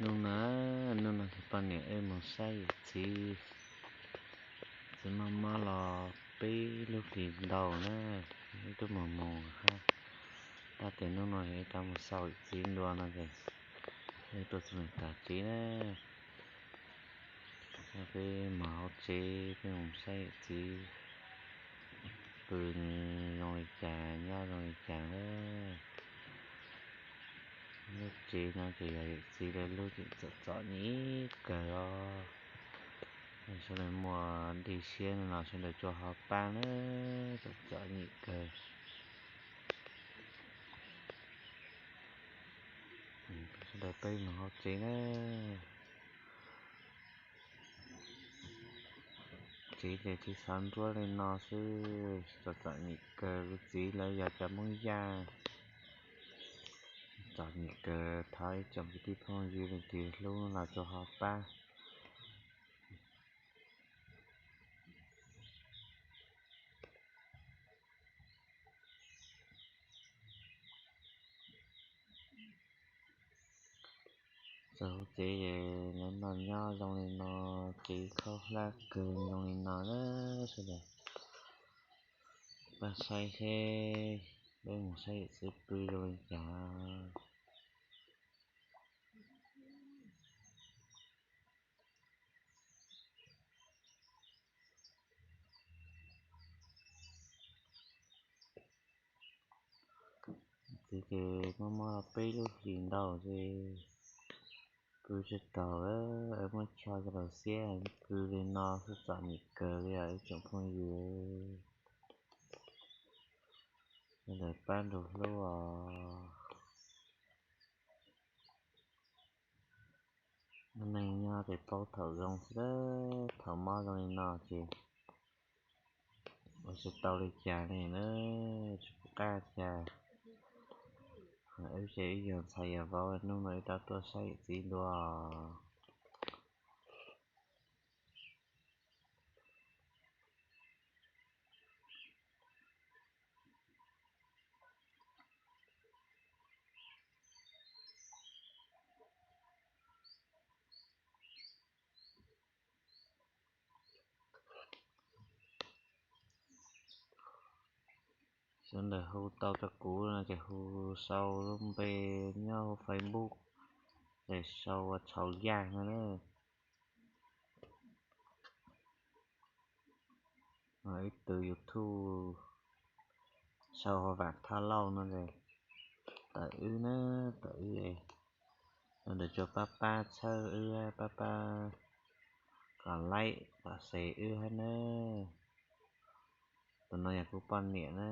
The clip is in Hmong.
Hnub no, hnub no ces poj niam wb mus saib yawm txiv, txiv mob mob los peb lub hlis ntau na, wb twb mus mus hab, tab tes hnub no wb rov mus xauj yawm txiv dua no ces wb tuaj txug nws tag tsev na. Peb mus hauv tsev, peb mus saib yawm txiv pw zoo li cas, nyob zoo li cas na. Lub tsev no ces yog yawm txiv lawv lub, tseem txom txom nyem kawg os. Sawv daws muaj dej siab no los sawv daws tsuas ho pab na, txom txom nyem kawg. Sawv daws peb mus hauv tsev na. Txiv ces txiv xov nruab li no xwb, txom txom nyem kawg. Kuv txiv lawv yog cov Hmoob Yaj, txom nyem kawg. Thov ib tsoom kwv tij phooj ywg leej twg hlub no los tsuas ho pab. Txog hauv tsev es lawv noj nyob zoo li no, tsev khaub hlab kawg zoo li no na. Sawv daws pab saib seb peb mus saib yawm txiv pw zoo li cas. Txiv ces mob mob los peb lub hlis ntau ces pw tsis taus, muab cho rau lawv xiab, pw li no xwb txom nyem kawg li os ib tsoom phooj ywg. Sawv daws pab nrug hlub os. Neeg nyob ces paub thaum zoo xwb, thaum mob zoo li no ces ua tsis tau li cas li na, tsis pom qab cas. Wb ces wb yog ntxhais yog vauv, hnub no wb rov tuaj saib yawm txiv dua. Sawv daws hu tau rau kuv no ces hu sau lub npe nyob hauv Facebook, ces sau ua Tshauv Yaj no na. Ib tug YouTube sau ua Vam Thaj Lauj no, tawm wb na, tawm wb. Sawv daws tsuas pab pab txhawb wb, pab pab kom like kom share wb hab na. Tus no yog kuv poj niam na.